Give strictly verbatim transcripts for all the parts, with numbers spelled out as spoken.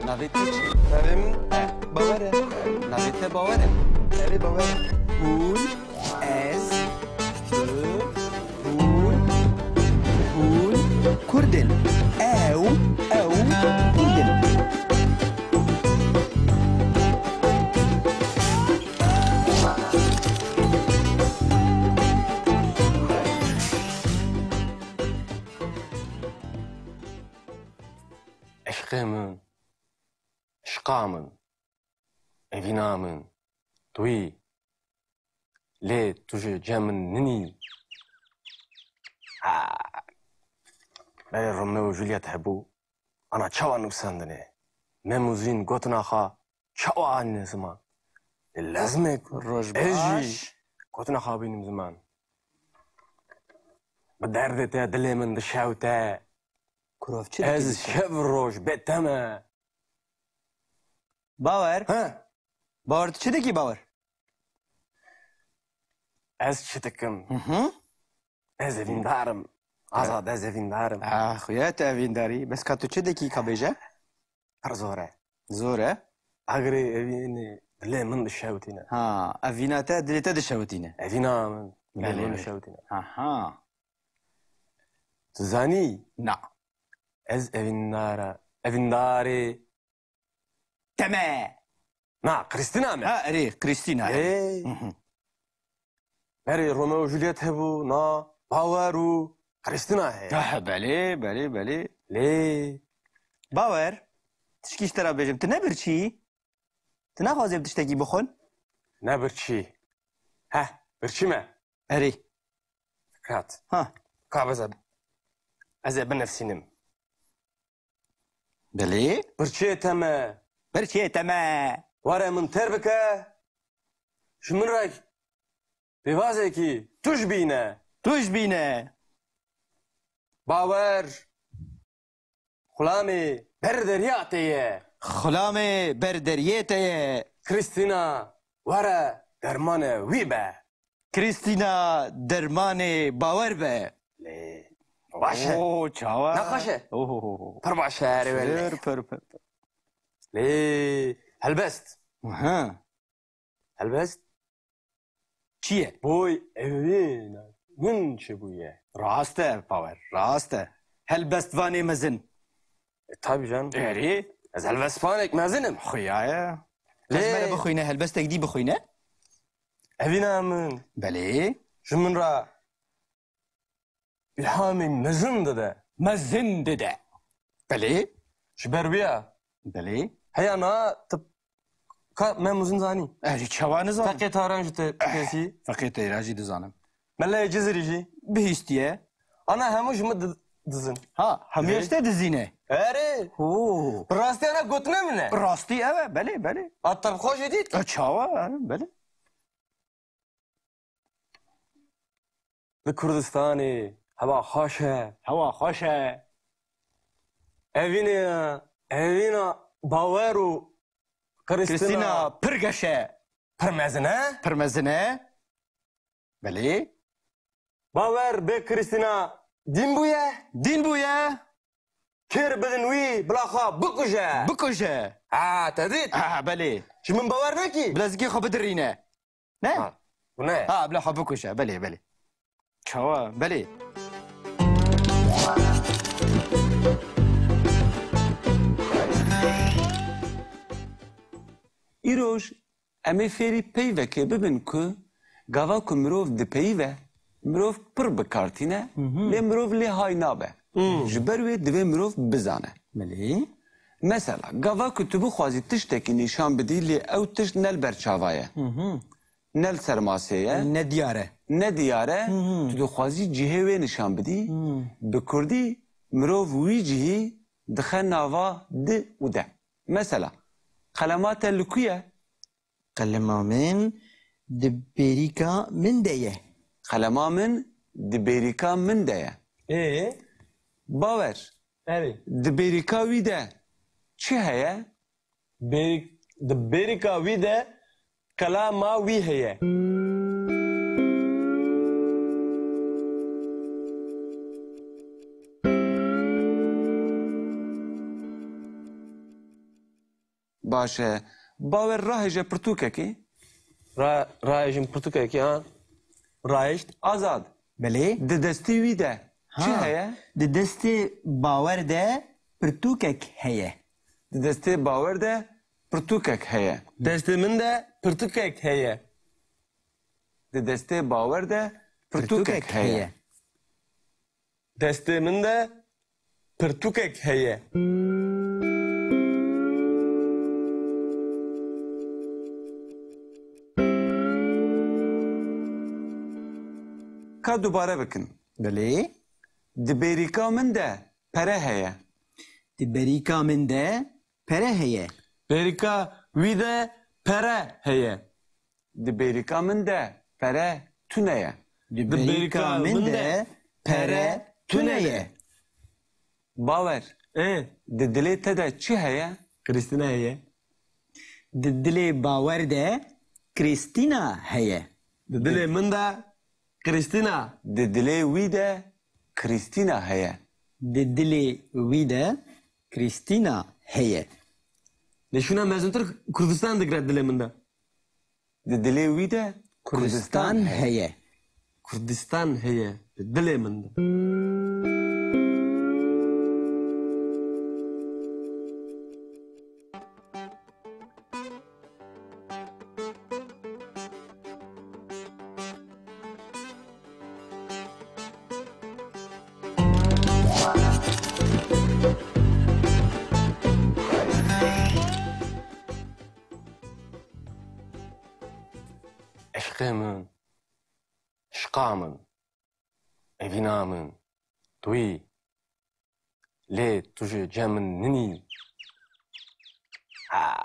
Navê te çi? Navê min Bawer e. Navê te Bawer e? Erê, Bawer e. Hûn, ez, tu, hûn, hûn Kurd in. Ew, ew Kurd in. Eşqê min, eşqa min, evîna min, tu yî, lê tu ji cem min ninî. Ha. Berê Romeo û Juliet hebû, ana çawa nivîsandinê? Mem û Zîn gotina xwe çawa anîne ziman? Lê lazim e ku Roj ez jî baş. Gotina xwe bînim ziman. Bi derdê te dilê min dişewte. Kurov çi dikî Ez dîsa? Şev roj bê te me. Bawer. He? Bawer, tu çi dikî, Bawer? Ez çi dikim? Hı hı. Ez evîndar im. Azad, ez evîndar im. Ah, xuya tu evîndar î. Bes ka tu çi dikî, ka bêje? Pir zor e. Zor e? Agirê evînê dilê min dişewitîne. Ha, evîna te dilê te dişewitîne. Evîna min dilê Belê, min belê. Dişewitîne. Aha. Tu zanî? Na. Ez evîndar e. Evîndarê Te me. Na, Krîstîna me. Ha, erê, Krîstîna, erê. Ê. Hı hı. Berê Romeo û Juliet hebû, na, Bawer û Krîstîna heye. Ah, belê, belê, belê. Lê. Bawer, tişkî ji te re bêjim, tu ne birçî yî? Tu naxwazê bi tiştekî bixwin? Ne birçî. Heh, birçî me. Erê. Fikat. Ha. Ka beze. Ez ê binivîsînim. Belê. Birçê te me. Birçê te me. Were min ter bike. Ji min re pêvazekî tuj bîne. Tuj bîne. Bawer. Xulamê ber derya te ye. Xulamê ber deriyê te ye. Krîstîna, were dermanê wî be. Krîstîna dermanê Bawer be. Lê baş e. Oo, çawa? Ne xweş e? Oo. Pir baş e, erê wele. Pir, pir, pir, pir. Lê helbest. Aha. Helbest. Çi ye? Boy evîna min çi bûye? Rast e, Bawer, rast e. Helbestvanê mezin. E, tabii canım. Erê. Ez helbestvanek mezin im. Xuya ye. Lê ez mere bixwîne, helbestek dî bixwîne. Evîna min. Belê. Ji min re îlhamê mezin dide. Mezin dide. Belê. Ji ber wî ya. Belê. Heya na tu ka me mezin zanî. Ez jî çawa nizanim? Feqê Taran jî te Eh, pesî. Feqê Teyran jî dizanim. Meleyê Cizirî jî. Bihîstiye. Ana hemû ji min di-, dizin. Ha, hemû Erê. Ji te dizîne. Erê. Oo. Bi rastî ana gotine min e. Rastî ev e, belê, belê. A te bi xwe jî dît? E, çawa, e, belê. Li Kurdistanê hewa xweş e. Hewa xweş e. Evînê, evîna Bawer û Krîstîna Krîstîna pir geş e. Pir mezin e. Pir mezin e. Belê. Bawer bê Krîstîna dîn bûye. Dîn bûye. Kêr bidin wî, bila xwe bikuje. Bikuje. Ha, te dît? Ha, belê. Ji min bawer nekî? Bilezikê xwe bidirîne. Ne? Ha, bu ne? Ha, bila xwe bikuje. Belê, belê. Çawa? Belê. Îroj em ê fêrî peyvekê bibin ku gava ku mirov dipeyive, mirov pir bi kar tîne, Hı hı. lê mirov lê hay nabe. Hı. Ji ber wê divê mirov bizane. Belê. Mesela, gava ku tu bixwazî tiştekî nîşan bidî, lê ew tişt ne li ber çava ye. Hı hı. Ne li ser masê ye. Ne diyar e. Ne diyar e. Hı hı. Tu dixwazî cihê wê nîşan bidî. Hı. Bi kurdî mirov wî cihî dixe nava di û de. Mesela, qelema te li ku ye? Qelema min di bêrîka min de ye. Qelema min di bêrîka min de ye. Ê? Bawer. Erê. Di bêrîka wî de çi heye? Bêrîk-, di bêrîka wî de qelama wî heye. Baş e. Bawer rahêje pirtûkekê. Ra-, rahêjin pirtûkekê, ha. Rahêşt. Azad. Belê. Di destê wî de çi Ha. heye? Di destê Bawer de pirtûkek heye. Di destê Bawer de pirtûkek heye. Destê min de pirtûkek heye. Di destê Bawer de pirtûkek Pirtûkek heye. heye. Destê min de pirtûkek heye. Ka dubare bikin. Belê. Di bêrîka min de pere heye. Di bêrîka min de pere heye. Bêrîka wî de pere heye. Di bêrîka min de pere tune ye. Di Di bêrîka bêrîka min min de de pere pere tune tune ye. ye. Bawer, Ê, di dilê te de çi heye? Krîstîna heye. Di dilê Bawer de Krîstîna heye. Di dilê min de Krîstîna. Di dilê wî de Krîstîna heye. Di dilê wî de Krîstîna heye. Lê şûna mezintir Kurdistan digre dilê min de. Di dilê wî de Kurdistan Kurdistan heye. heye. Kurdistan heye. Di dilê min de. Eşqê min, eşqa min, evîna min, tu yî, lê tu ji cem min ninî. Ha.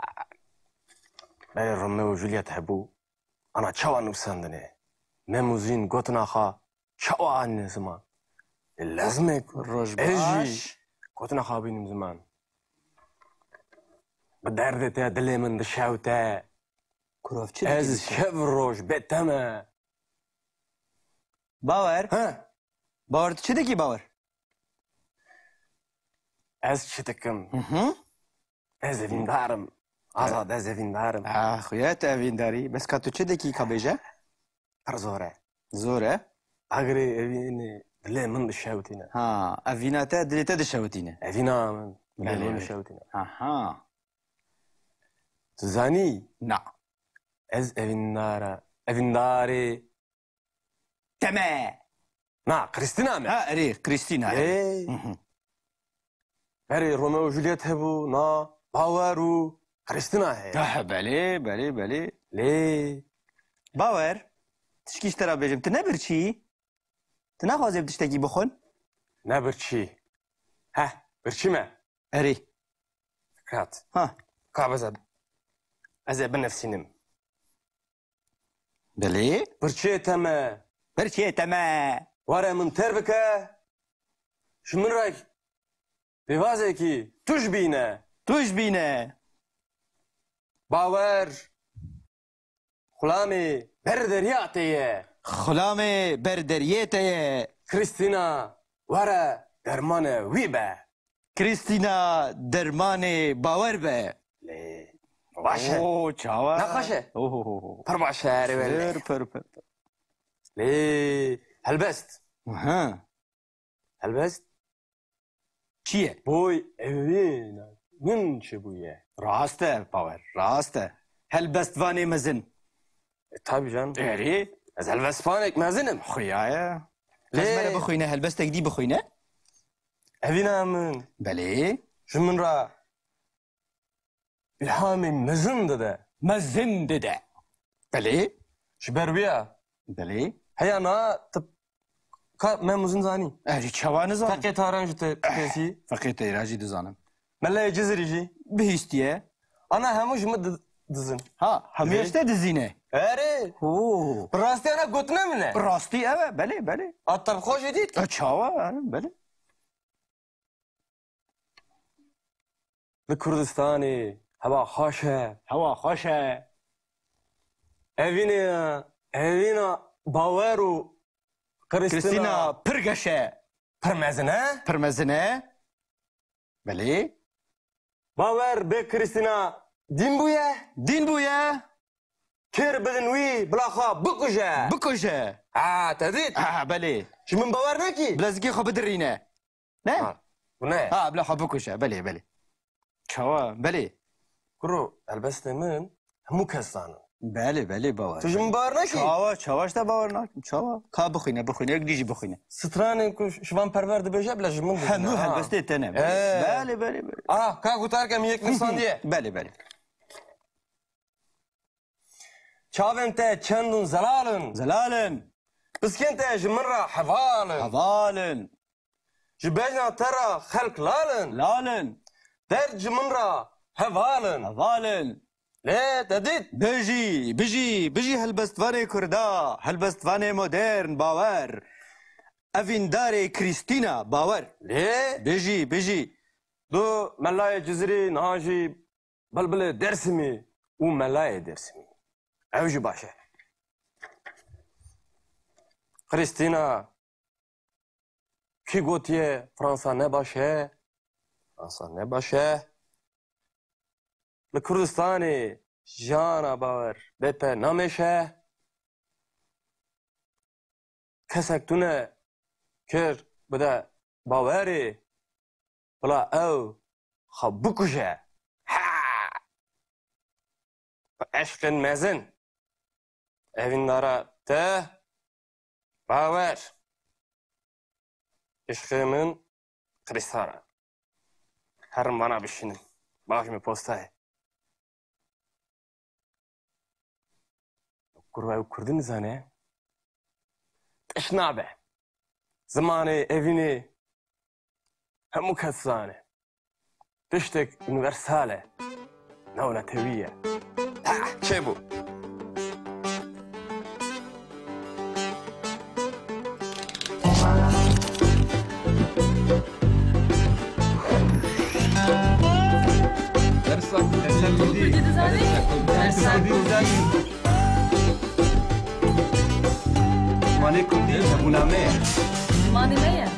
Berê Romeo û Juliet hebû, ana çawa nivîsandinê? Mem û Zîn gotina xwe çawa anîne ziman? Lê lezmê ku Roj ez jî baş. gotina xwe bînim ziman. Bi derdê te dilê min dişewte. Kurov çi dikî Ez dişew? şev roj bê te me. Bawer. He? Bawer, tu çi dikî, Bawer? Ez çi dikim? Hı hı. Ez evîndar im. Azad, ez evîndar im. Ah, xuya tu evîndar î. Bes ka tu çi dikî, ka bêje? Pir zor e. Zor e? Agirê evînê dilê min dişewitîne. Ha, evîna te dilê te dişewitîne. Evîna min dilê Belê, min belê. dişewitîne. Aha. Tu zanî? Na. Ez evîndar e. Evîndarê Te me. Na, Krîstîna me. Ha, erê, Krîstîna, erê. Ê. Hı hı. Berê Romeo û Juliet hebû, na, Bawer û Krîstîna heye. Ah, belê, belê, belê. Lê. Bawer, tişkî ji te re bêjim, tu ne birçî? Tu naxwazê bi tiştekî bixwin? Ne birçî. Heh, birçî me. Erê. Kat. Ha. Ka beze. Ez ê binivîsînim. Belê. Birçê te me. Birçê te me. Were min ter bike. Ji min re pêvazekî tuj bîne. Tuj bîne. Bawer. Xulamê ber derya te ye. Xulamê ber deriyê te ye. Krîstîna, were dermanê wî be. Krîstîna dermanê Bawer be. Lê, baş e. Oo, çawa? Ne xweş e? Ohohoho. Pir baş e, erê wele. Pir, pir, pir, pir. Lê, helbest. Aha. Helbest? Çi ye? Boy evîna min çi bûye? Rast e, Bawer, rast e. Helbestvanê mezin. E, tabii canım. Erê. Ez helbestvanek mezin im. Xuya ye. Lê Ez mere bixwîne, helbestek dî bixwîne. Evîna min. Belê. Ji min re îlhamê mezin dide. Mezin dide. Belê. Ji ber wî ye. Belê. Heya na tu ka Mem û Zîn zanî? Ez jî çawa nizanim? Feqê Taran jî te pêsî. Feqê Teyra jî dizanim. Melayê Cizirî jî. Bihîstiye. Ana hemû ji min di-, dizin. Ha, hemû Lê? ji te dizîne. Erê. Oo. Bi rastî ana gotine min e. Bi rastî ev e, belê, belê. A te bi xwe jî dît? E, çawa, yani, belê. Li Kurdistanê hewa xweş e. Hewa xweş e. Evînê, evîna Bawer û Krîstîna Krîstîna pir geş e. Pir mezin e. Pir mezin e. Belê. Bawer bê Krîstîna Dîn bûye. Dîn bûye. Kir bidin wî, bila xwe bikuje. Bikuje. Ha, te dît? Ha, belê. Ji min bawer nekî? Bila zikê xwe bidirîne. Ne? Ha, bu ne? Ha, bila xwe bikuje. Belê, belê. Çawa? Belê. Kuro, helbestê min hemû kes zanin. Belê, belê, bawer. Tu ji min bawer nekî? Çawa, çawa ji te bawer nakim? Çawa? Ka bixwîne, bixwîne, yek dî jî bixwîne. Stranên ku Şivan Perwer dibêje, bila ji min dibîne, Hemû ha. Helbestê te ne. Belê. Ee. Belê, belê, belê. Aha, ka gotarke min yek nivîsandiye. Belê, belê. Çavên te çend in zelal in. Zelal in. Piskên te ji min re heval in. Heval in. Ji bejna te re xelk lal in. Lal in. Derd ji min re heval in. Heval in. Lê te dît? Bijî, bijî, bijî helbestvanê Kurda, helbestvanê modern, bawer. Evîndarê Krîstîna, bawer. Lê? Bijî, bijî. Du melayê Cizirî niha jî bilbilê Dersimî û melayê Dersimî. Ew jî baş e. Krîstîna, kî gotiye Fransa ne baş e? Fransa ne baş e. Li Kurdistanê jiyana bawer bê te namêşe. Kesek tune kir bide bawerê, bila ew xwe bikuje. Ha! Eşqên mezin. Evîndara te bawer. Eşqê min Krîstan e. Herin vana bişînin. Bavê min postayê. Kurva ew Kurdî nizane? Tişt nabe. Zimanê evînê hemû kes zane. Tiştek unîversal e. Newletewî ye. Ha, çêbû. Dersa, dersa Kurdî. Kurdî dizanî? Dersa Kurdî. Zimanê Kurdî hebûna me ye. Zimanê me ye.